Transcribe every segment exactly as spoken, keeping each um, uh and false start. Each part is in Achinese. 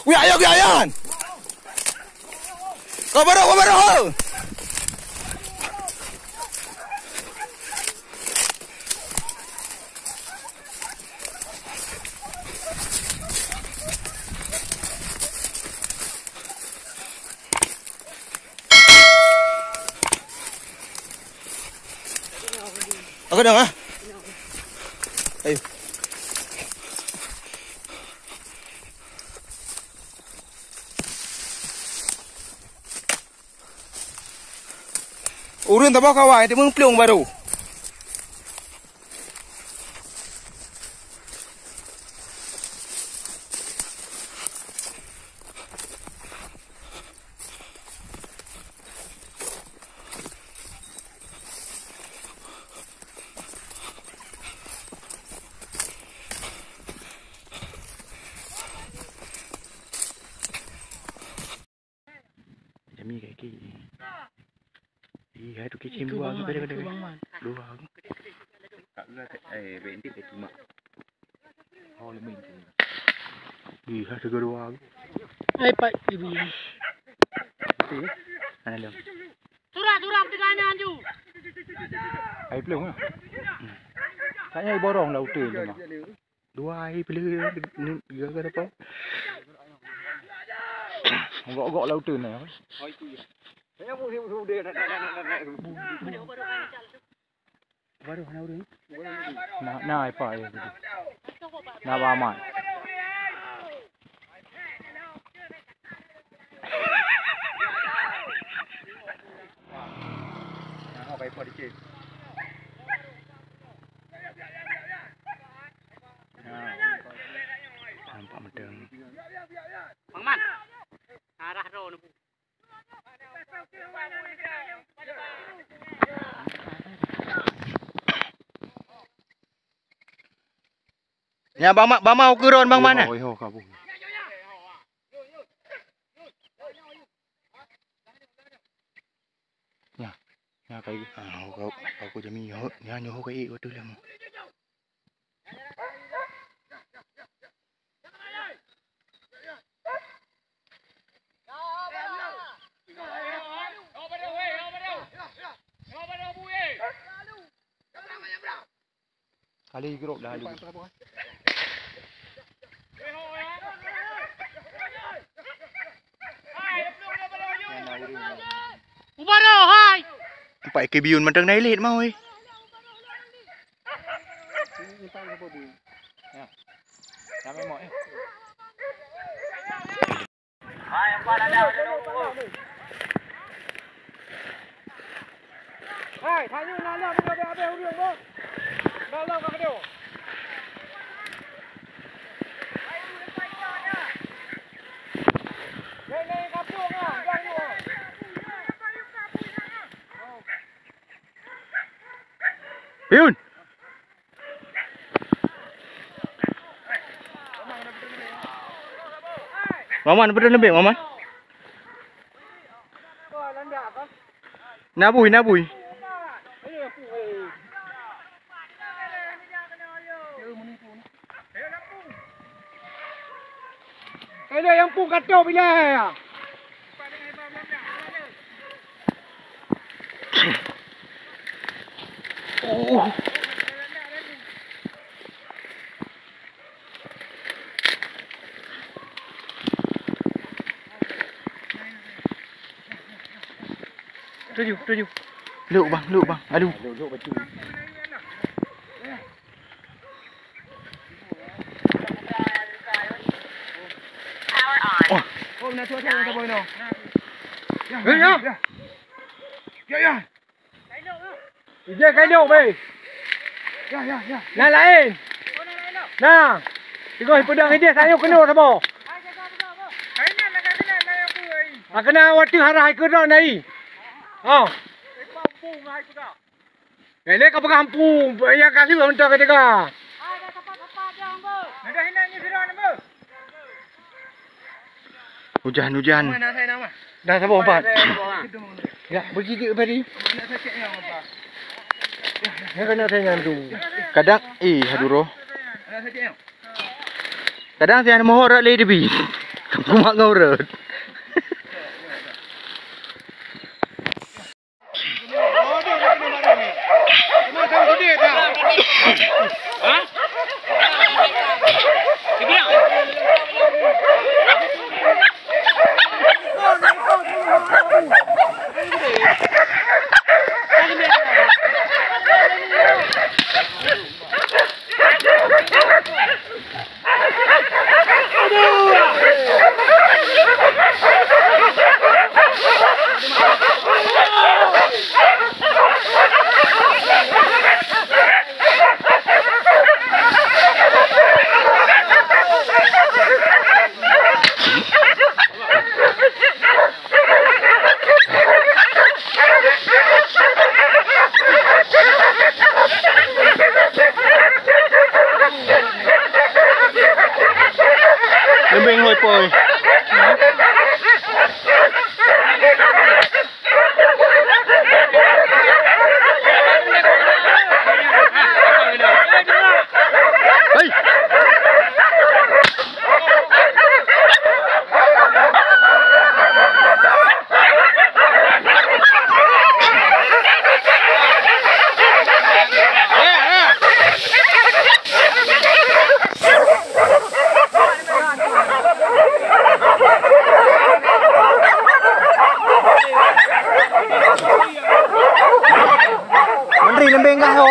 Kuyak, ayo, kuyak, ayo! Kau baru, kau baru! Aku dah, ah. Ayo. Ureueng tabah kawan, dia meuplueng baru. Jami kat kaki. Ih, hai tu kicim dua tu, Bang Man, pada, pada, pada. Bang Man. Dua. Eh, berhenti kat cuma. Oh, lima inci. Ih, hai tiga dua. Hai, Pak Ibu. Mana dia? Surah, surah, tengah ni, Anju. Hai, belum lah. Hmm. Kayaknya borong lah hotel ni, Bang. Dua air pila ni, gaga apa? Gok-gok lautan ni apa? Baru na ureueng. Na, na apa ya gitu. Na ba amat. Nah, apa ipo dikit. Nampak mantong. Bang Man. Arah droe ni. Nya Bang Ma-, Bang Mau keuron Bang Man. Oi, ho, ho, kabur. Nya, nya kai. Ah, ho, kau, kau jami nyoe, nya nyoe kai, kau tu lama. Kali grup dah lalu. Ubaro hai. Empat ekor biun mantong na ilet mau, eh. Ya. Sampai mau, eh. Hai, tanyoe na lom ka habéh ureueng, boh. Na lom ka keudéh. Hai, hai, kampung ah, jangan nyoe. Yun. Maman, betul lebih, Maman. Nabui, nabui. Ada yang pun kata bila ya. Oh. Tuju, tuju. Luk bang, luk bang. Aduh. Oh. Oh, na tuan, tuan, tuan, tuan. Ya, ya, ya. Ya, ya. Ijai kainok, beh. Ya, ya, ya. Na laén. Na. Tiga peudong idéh sayur keunoe saboh. Ah, kena waktu harah ikut dong nai. Oh. Eh, lé ka peugah ampun, ya ka lheueh mantong ka teuga. Hujan, hujan. Dah saboh empat. Dah, beujijik tadi. Yang kena saya nyan tu. Kadang, eh, aduh roh. Kadang saya mohon rat lagi tepi. Kumat ngau rat. Lembeng hôi pôi. Hei! Menteri lembeng kah ho?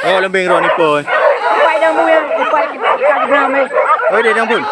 Oh, lembeng roh ni pun. Ipai dang bui, ipai ikan geram eh. Oh, dia dang pun.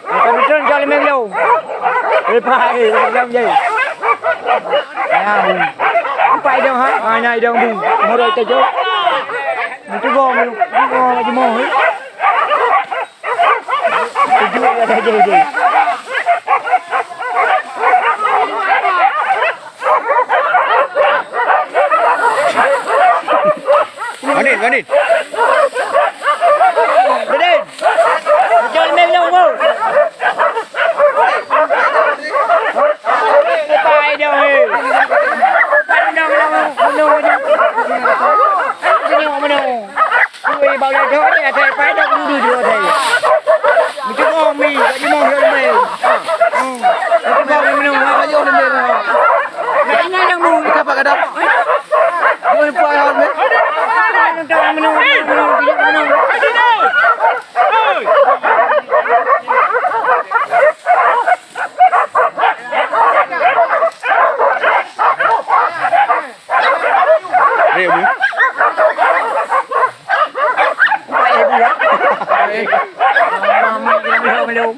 Bukan betul, jangan lemah dulu. Eh, Pak, eh, jangan lemah je. Ya, Bu. Empat idong, ha? Ah, na idong, Bu. Murah kita, Jo. Betul, Bu. Bu, Bu, Mak Jemoh, eh. Tujuh ada je, je. Manin, Manin. Manin. Macam ni, Long, bro. Lepas dia, eh. Lepas dia, Long, Long, Long. Sini, Long, Long. Ui, bak udah dok ni, asai pai dok dulu dulu asai. Meucuma mi, bak jumah dok lemai. Hmm. Meucuma mi menung, bak jumah lemai. Nak ingat yang bu. Dapat kada? Ui, pai hal ni. Menung, menung, menung, menung. Rek, Bu. Empat ribu, ya? Mama, kita belum, belum.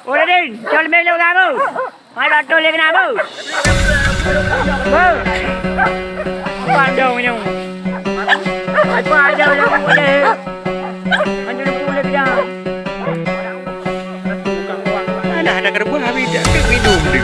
Oh, Radin, col melo kamu. Hai, Dato' lé kena, Bu. Bu. Pandang nyoe. Hai, pandang nyoe, Bu. Anjur pula dia. Alah, ada kerbau habis dah minum dia.